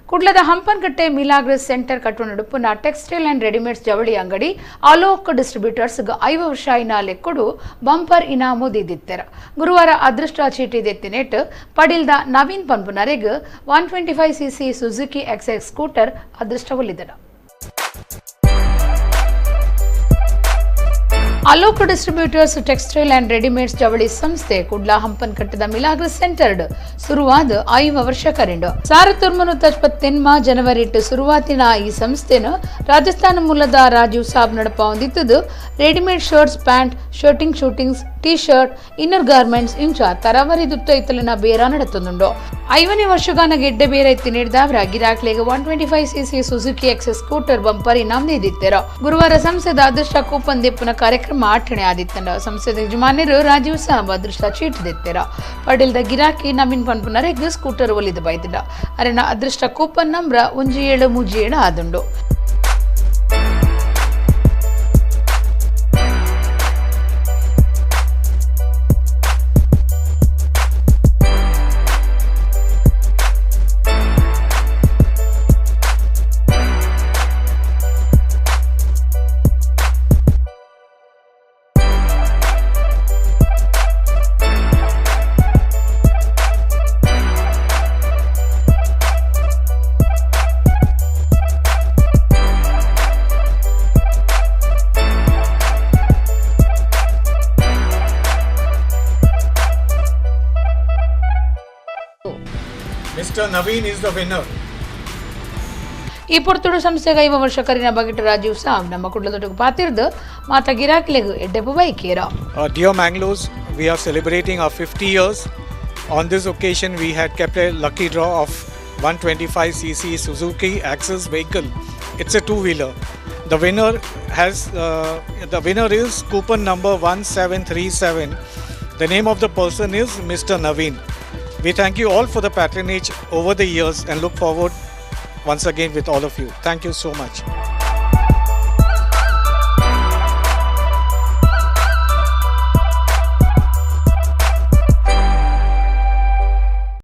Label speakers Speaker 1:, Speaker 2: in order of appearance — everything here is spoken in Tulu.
Speaker 1: ಕುಡ್ಲದ ಹಂಪನಕಟ್ಟೆ ಮಿಲಾಗ್ರಸ್ ಸೆಂಟರ್ ಕಟ್ಟುನಡುಪುನ textile and readymades ಜವಳಿ ಅಂಗಡಿ ಅಲೋಕ್ ಡಿಸ್ಟ್ರಿಬ್ಯೂಟರ್ಸ್ 5 ವರ್ಷ ಇನ ಲೆಕ್ಕಡು ಬಂಪರ್ ಇನಾಮು ದಿದ್ದಿತ್ತೆರ. ಗುರುವಾರ ಅದೃಷ್ಟ ಚೀಟಿ ದೆತ್ತಿನೇಟ್ ಪಡಿಲ್ದ Naveen ಪನ್ಪುನರೆಗ್ 125 CC Suzuki Access scooter ಅದೃಷ್ಟ ಒಲಿದಡ. Alok distributors textile and readymades ಜವಳಿ ಸಂಸ್ಥೆ ಕುಡ್ಲಾ ಹಂಪನಕಟ್ಟದ ಮಿಲಾಗ್ರಸ್ ಸೆಂಟರ್ಡ್ ಸುರುವಾದ 5 ವರ್ಷ ಕರಿಂಡು. 1979 ಜನವರಿ ಸುರುವಾತಿನ ಈ ಸಂಸ್ಥೆನ ರಾಜಸ್ಥಾನ ಮೂಲದ Rajiv Sab ನಡಪ ಹೊಂದಿತ್ತದು. Readymade shirts, pant, shirting, shootings, T shirt, inner garments ಇಂಚ ತರವರಿ ದುತ್ತ ಇತ್ತಲಿನ ಬೇರ ನಡತುಂಡು. 5ನೇ ವರ್ಷಗಾನ ಗೆಡ್ಡೆ ಬೇರ ಎತ್ತಿ ನೀಡಿದವರ ಗಿರಾಕ್ಲೆಗ್ 125 CC Suzuki Access scooter bumper ಇನಾಮ್ ನೀಡಿದ್ದರು. ಗುರುವಾರ ಸಂಸ್ಥೆದ ಅದೃಷ್ಟ ಕೂಪನ್ ದೆಪ್ಪುನ ಕಾರ್ಯಕ್ರಮ ಆಠಣೆ ಆದಿತ್ತಂಡ. ಸಂಸ್ಥೆದ ಯಜಮಾನರು ರಾಜೀವ್ ಸಾಬ್ ಅದೃಷ್ಟ ಚೀಟ್ ದೆತ್ತೆರ. ಪಡಿಲ್ದ ಗಿರಾಕಿ ನವೀನ್ ಪನ್ಪುನರೆಗ್ ಸ್ಕೂಟರ್ ಒಲಿದು ಬೈದಿಡ. ಅರೆನ ಅದೃಷ್ಟ ಕೂಪನ್ ನಂಬ್ರ 1737 ಆದುಂಡು.
Speaker 2: Mr. Naveen is the winner.
Speaker 1: ಈ ಪೊರ್ತುಡು ಸಂಸ್ಥೆಗೆ 5 ವರ್ಷ ಕರಿನ ಬಗೆಟ್ ರಾಜೀವ್ ಸಾಬ್ ನಮ್ಮ ಕುಡ್ಲದೊಟ್ಟಿಗೆ ಪಾತಿರ್ದು ಮಾತ ಗಿರಾಕಿಲೆಗು ಎಡ್ಡೆಪು ಬೈಕೇರ.
Speaker 2: Dear Mangalores, we are celebrating our 50 years. On this occasion, we had kept a lucky draw of 125 cc Suzuki Access vehicle. It's a two-wheeler. The winner has the winner is coupon number 1737. The name of the person is Mr. Naveen. We thank you all for the patronage over the years and look forward once again with all of you. Thank you so much.